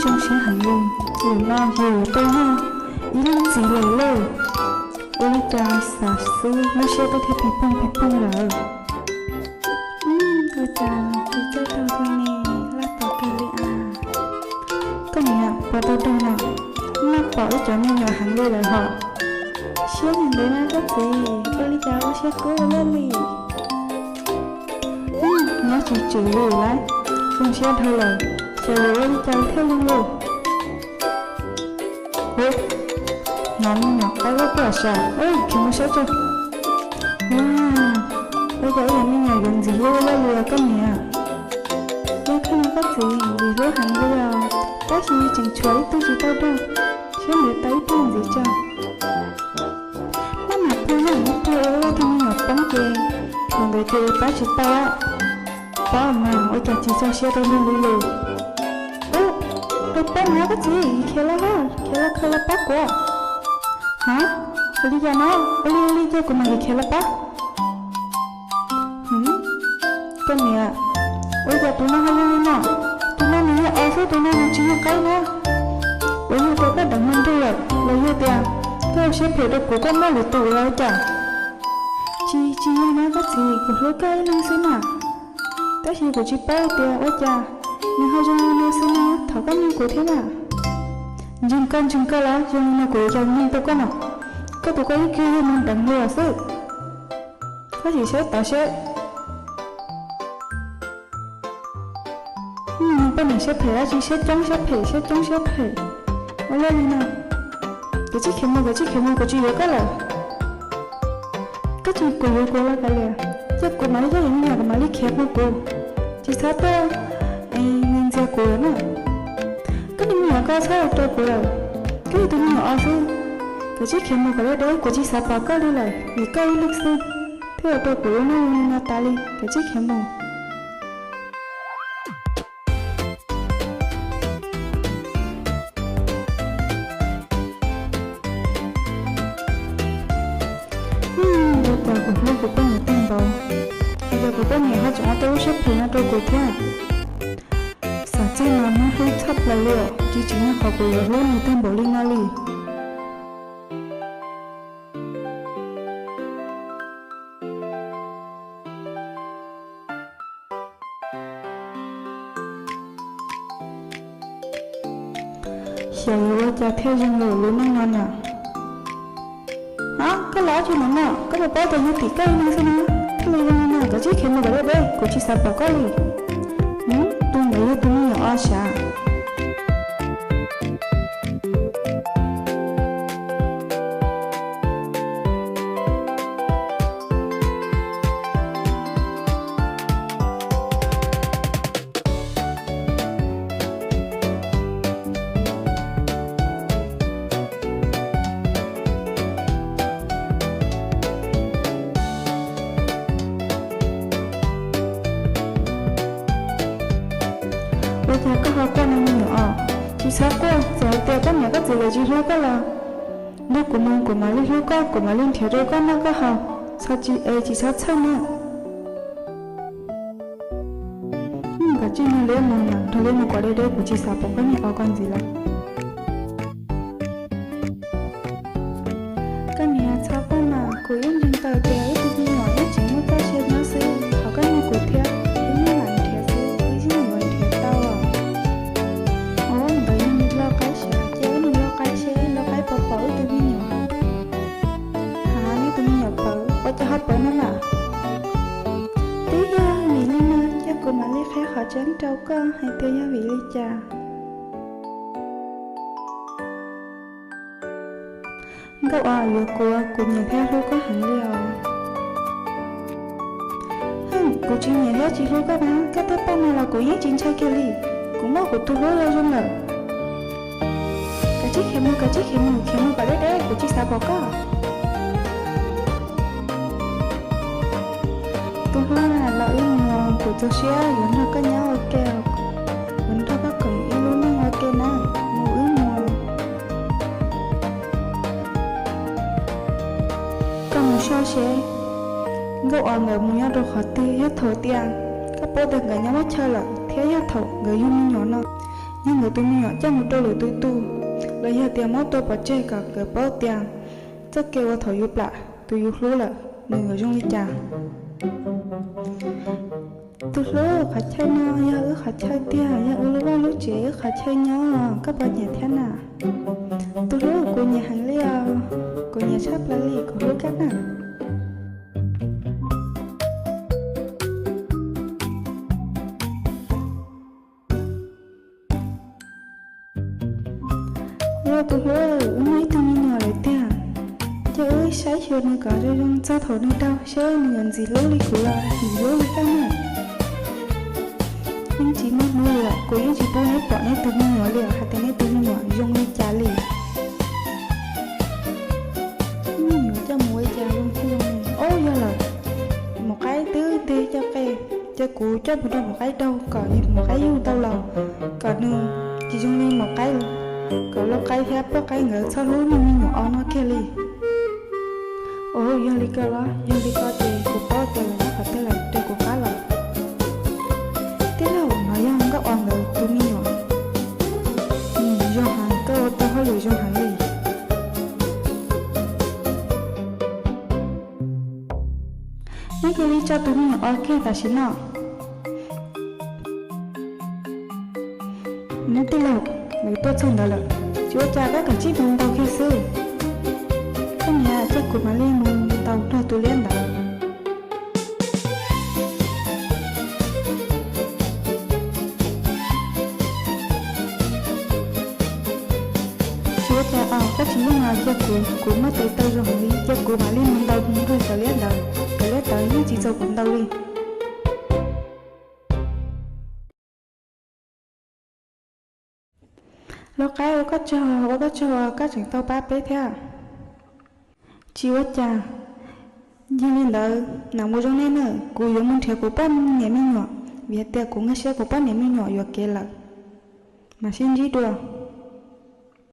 Zoo siab heev li, zaum no yus yuav tau noj ib leeg txiv lawm lauj. Ua li cas xav xwb lub siab twb thiaj pheej pheej pheej pheej lawm. Ua cas txiv txawj taug thiab ne, laj pom kawg li as. Koj niam, puas tau dag na, laj pom wb cov me nyuam heev li lawm hos. Siab ntev na koj txiv, ua li cas ua siab kub ua luaj li. Nyob tsis tswm li lawm, zoo siab dhau lawm, xyov yuav ua li cas thiaj zoo li. Hnov me nyuam qaib loj tuaj sav, khiav mus saib tso. Ua cas ib yam me nyuam yuav ntxiv hlub luaj li os koj niam. Yog koj niam koj txiv ntxiv hlub heev li os, tab sis tseem tshuav ib tug tsis tau dag, siab ntev tau ib tug ntxiv tso. Maj mam pw, maj mam pw, ua loj tug me nyuam poob ces thaum ntawd ces pab tsis tau. Pab mas ua cas tsis txog siab rau luag li lus. Ub, tus poj niam koj txiv khiav los, khiav los khaws los pab kuv. Ha, ua li cas no, ua li ua li ces kuv mam li khiav los pab. Koj niam, ua cas tus no ho zoo li no? Tus no nws yog os xwb, tus no nws tsis yog qaib na. Ua yog tias koj deev hluas nraug lawm los yog tias koj ua siab phem rau kuv, koj muaj lwm tus los ua cas? Tsis, tsis yog na koj txiv, kuv hlub koj ib leeg xwb na. Tab sis kuv tsis paub tias ua cas nws ho zoo li no xwb na, thov koj mloog kuv thiab na. Ntseeg koj, ntseeg koj los zoo li no kuv yuav cas mloog tau koj no. Koj tus koj ib kiag yog mus deev li os xwb. Koj sim saib tod seb. Poj niam siab phem dab tsi, siab coob siab phem, siab coob siab phem. Ua luaj li no. Kav tsij khiav mus, kav tsij khiav mus, kuv tsis yuav koj lawm. Koj tsis, kuv yuav kuv los kav liam, cia kuv mam li coj yus me nyuam kuv mam li khiav mus kuv. Tsis txhob tuaj ntxias kuv na. Koj niag me nyuam koj txhob ua rau kuv lawm, koj yog tus me nyuam os xwb. Kav tsij khiav mus kom deb deb, kuv tsis xav pom koj li lawm, vim koj ib leeg xwb thiaj ua rau kuv lub neej zoo li no tas li, kav tsij khiav mus. Ua cas kuv hlub kuv poj niam tag npaum, ua cas kuv poj niam ho tseem ua tau lub siab phem no rau kuv thiab. Xav txog mas muab hlub tshaj plaws li os, tsis tsim nyog qhov kuv yuav hlub nws tag npaum li no li. Xyov yuav ua cas thiaj zoo lawm lub neej no na. Ab, koj los dab tsi no na, koj puas paub tias yog tim koj ib leeg xwb na, thiaj li zoo li no, kav tsij khiav mus kom deb deb, kuv tsis xav pom koj li. Tus ntawd yog tus me nyuam os sav. Ua cas koj ho quaj no me nyuam os? Tsis txhob quaj, txawm hais tias koj niam koj txiv lawv tsis hlub koj los nrog kuv mus kuv mam li hlub koj, kuv mam li nrhiav rau koj noj koj haus, txhob tsis, es tsis txhob txhawj na. Kav tsij nrog Liab mus, nrog Liab mus kom deb deb, kuv tsis xav pom koj niam os koj ntxiv lawm. Koj niam txhob quaj mas, kuv yeej ntseeg tau tias wb tug me nyuam yeej tseem muaj txoj sia nyob xwb, thov koj nrog kuv thiab, wb mam nrhiav xwb, wb yeej yuav nrhiav tau. Ub, ntawd yog nws lau qaib sav, cia wb mus lau qaib seb lau qaib puas pom wb tug me nyuam. Ha, neb tus me nyuam pawv, ua cas ho pawv no lawm? Twb yog vim li no, cia kuv mam li qhia qhov tseeb rau koj hais tias yog vim li cas. Nkauj Os, yuav kuv, kuv nyiam thiab hlub koj heev li os. Hwj, kuv tsis nyiam thiab tsis hlub koj na, koj tej paj no los kuv yeej tsis ntshai kiag li. Kuv muaj kuv tus hlub zoo zoo lawm. Kav tsij khiav mus, kav tsij khiav mus, khiav mus kom deb deb, kuv tsis xav pom koj. Tus hlub, los wb mus, kuv txaus siab yuav nrog koj nyob ua ke, yuav nrog koj koom ib lub neej ua ke na, mus wb mus. Koj mus soj seb Nkauj Os nkawd mus nyob rau qhov twg, yog thaum tias koj paub tias nkawd nyob lub chaw lawm thiab yog thaum nkawd yug me nyuam no, yog nkawd tus me nyuam coj mus rau lwm tus tu, los yog tias muab tua pov tseg kom nkawd paub tias txoj kev uas thaum yus plam tus yus hlub lawm nws yuav zoo li cas. Tus hlub, qhov chaw no yog wb qhov chaw tiag, yog wb lub vaj lub tsev, wb qhov chaw nyob, koj puas nyiam thiab na? Tus hlub, kuv nyiam heev li os, kuv nyiam tshaj plaws li, kuv hlub koj na. Ua tus hlub, wb muaj ib tug me nyuam lawm tiag, ces wb saib xyuas nws kom zoo zoo txog thaum nws daug seb nws yuav ntxim hlub li kuv los ntxim hlub li koj na. Yeej tsis muaj hnub li os, kuv yeej tsis pub neb pom neb tus me nyuam li os, hais tias neb tus me nyuam zoo li cas li. Me nyuam coj mus ua cas zoo thiaj zoo li. Ob, yog lawm, maum qaib twb tig coj qe, ces kuv coj mus rau maum qaib daug kom maum qaib yug tau los, kom nws tsis zoo li maum qaib, kom lau qaib thiab poj qaib nkawd txhob hlub nws me nyuam ob no kiag li. Ua, yog li ko los, yog li ko ces kuv paub tias lawv nyob qhov twg lawm, rau kuv qab los. Tij laug, no yog Nkauj Os nkawd tus me nyuam. Zoo heev, koj ua tau hauj lwm zoo heev li. Neb cia li tso tus me nyuam os kiag tam sim no. Neb tij laug, nws tuaj txog ntawd lawm, tsis ua cas, koj kav tsij mus ntaus kiag xwb. Koj niam, cia kuv mam li mus ntaus luag tus liab ntawd. Tsis ua cas os, koj tsis yeej los cia kuv, kuv muaj tes taw zoo heev li, cia kuv mam li mus ntaus luag cov liab ntawd, cov liab ntawd yeej tsis txaus kuv ntaus li. Lau qaib, ua koj tsaug, ua koj tsaug uas koj tseem tau pab peb thiab. Tsis ua cas, yog li ntawd mam mus zoo nej na, kuv yuav mus nrhiav kuv poj niam me nyuam, vim tias kuv nkag siab kuv poj niam me nyuam yuam kev lawm. Mam sib ntsib dua.